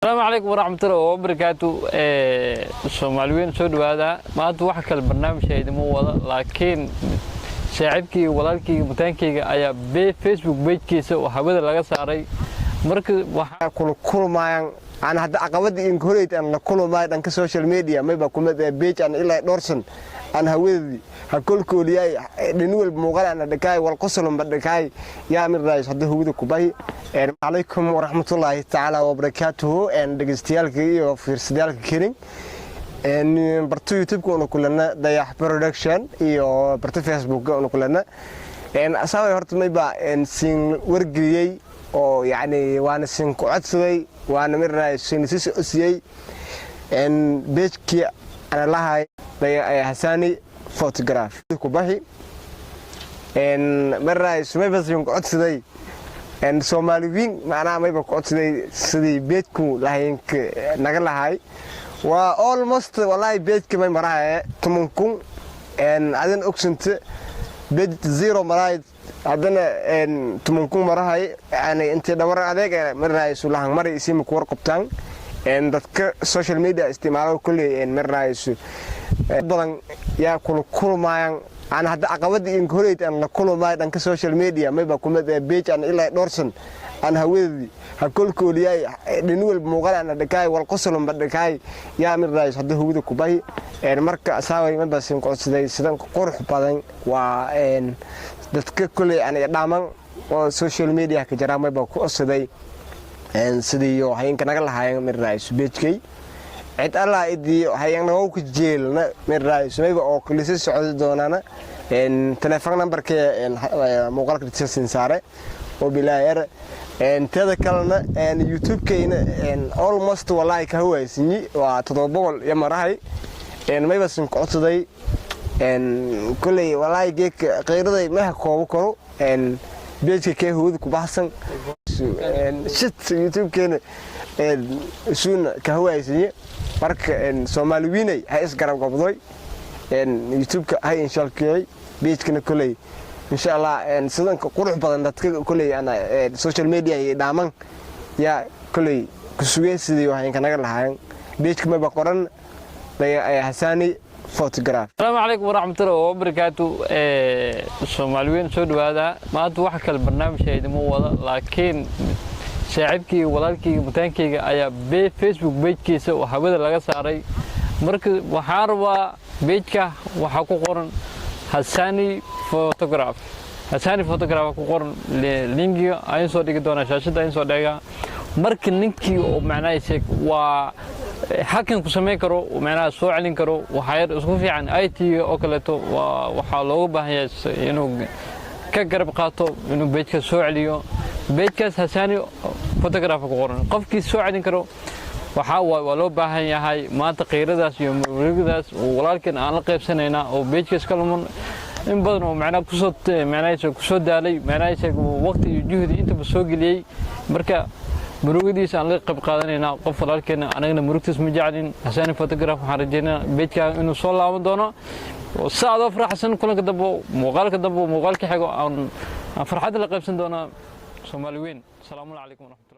Asalaamu calaykum waraxmatullahi wabarakaatu. Soomaali weyn, soo dhawaada. Maanta wax kale barnaamijka idima wada, laakiin saaxiibkayga, walaalkayga, mataankayga ayaa Facebook page-kiisa oo hawada laga saaray. Marka waxaa kula kulmayaan aan hadda caqabada inka horeyd aan la kulmaay dhanka social media mayba kumid ee page aan ilaa dhowrsan aan hawadii ha kolkooliyay, dhin walba muuqaal aan dhakaay, wal qosolon ba dhakaay yaa mid raayis hadda hawada ku bahi. Calaykum waraxmatullaahi tacaala wabarakaatuhu. Dhegeystayaalka iyo fiirsadayaalka kelin barto YouTube-ka una kulana Dayax Production iyo barto Facebook-ka una kulana asaabay. Horta mayba siin wargeliyey oo yacni waana siin ku codsaday, waana mid raayis siin si socodsiiyey page-kii ana lahay Hasaani Photograph ku baxi. Mid raayis mayba siin ku codsaday Soomaali wiin, macnaha mayba ku codsaday sidii page-ku lahaynka naga lahay. Waa almost wallahi page-ka may marahaye 10,000. Adin ogsanta page zero marahay, haddana 10,000 marahay. Yani intii dhawar adeeg marahaysu lahan mari isiima ku warqabtaan dadka social media isticmaalo kulley. Marahaysu badan yaa kula kulmayaan aan hadda caqabada inka horeyd aan la kulmaay dhanka social media mayba kumid ee page aan ilaa dhowrsan aan hawadii ha kolkooliyay, dhin walba muuqaal aan dhakaay, wal qosolon ba dhakaay yaa mid raayis hadda hawada ku bahi. Marka asaabay mayba siin codsaday sidan qurux badan waa dadka kulley aan dhaaman oo social media ka jara mayba ku codsaday sidii hayinka naga lahaayeen mid raayis page-kay. Cid allah idii hayanaga ku jeelna mid raayis mayba oo lisa socodi doonaana telefoon numberkee muuqaalka siin saare oo bilaayar. Teeda kalena YouTube-kayna almost wallahi ka hawaysinyi waa 700 iyo marahay. Maybasin ku codsaday kolley wallahi geedka qeyraday maha koobo karo page-ka kee hawada ku baxsan shit YouTube-keena isuuna ka hawaysinye. Marka Soomaali wiinay ha isgarab gobdoy, YouTube-ka ha inshalkeeyay, page-kana kolley insha Allah sidanka qurux badan dadka kolley ana social media iyo dhaaman yaa kolley kusugee sidii waxaynka naga lahaayeen page-ka maba qoran Hasaani Photograph. Asalaamu calaykum waraxmatullahi wabarakaatu. Soomaali weyn, soo dhawaada. Maanta wax kale barnaamijka idima wada, laakiin saaxiibkayga, walaalkayga, mataankayga ayaa Facebook page-kiisa oo hawada laga saaray. Marka waxaan rabaa page-ka waxaa ku qoran Hasani Photograph, Hasani Photograph ku qoran. Link-iga ayaan soo dhigi doonaa shaashadda, ayaan soo dhigaa. Marka ninkii oo macnaha sheeg waa hakan ku samayn karo, macnaha soo celin karo, waxaa yar isku fiican IT oo kaleeto, waa waxaa looga baahan yahay inuu ka garab qaato inuu page-ka soo celiyo. Page-kaas Hasani Photograph ku qoran, qofkii soo celin karo waxaa waa loo baahan yahay. Maanta qiiradaas iyo murugadaas walaalkeen aan la qaybsanaynaa oo page-kaas ka luman in badan oo macnaha kusoo macnaha kusoo daalay, macnaha waqti iyo juhdi intaba soo geliyey. Marka murugadiisa aan la qayb qaadanaynaa qof walaalkeena, anagana murugtiis ma jeclin. Hasani Photograph, waxaan rajeynaa page-kaaga inuu soo laaban doono si adoo faraxsan. Kulanka dambe, muuqaalka dambe, muuqaalka xigo aan farxadda la qaybsan doonaa Soomaali weyn. Asalaamu calaykum waraxmatullahi.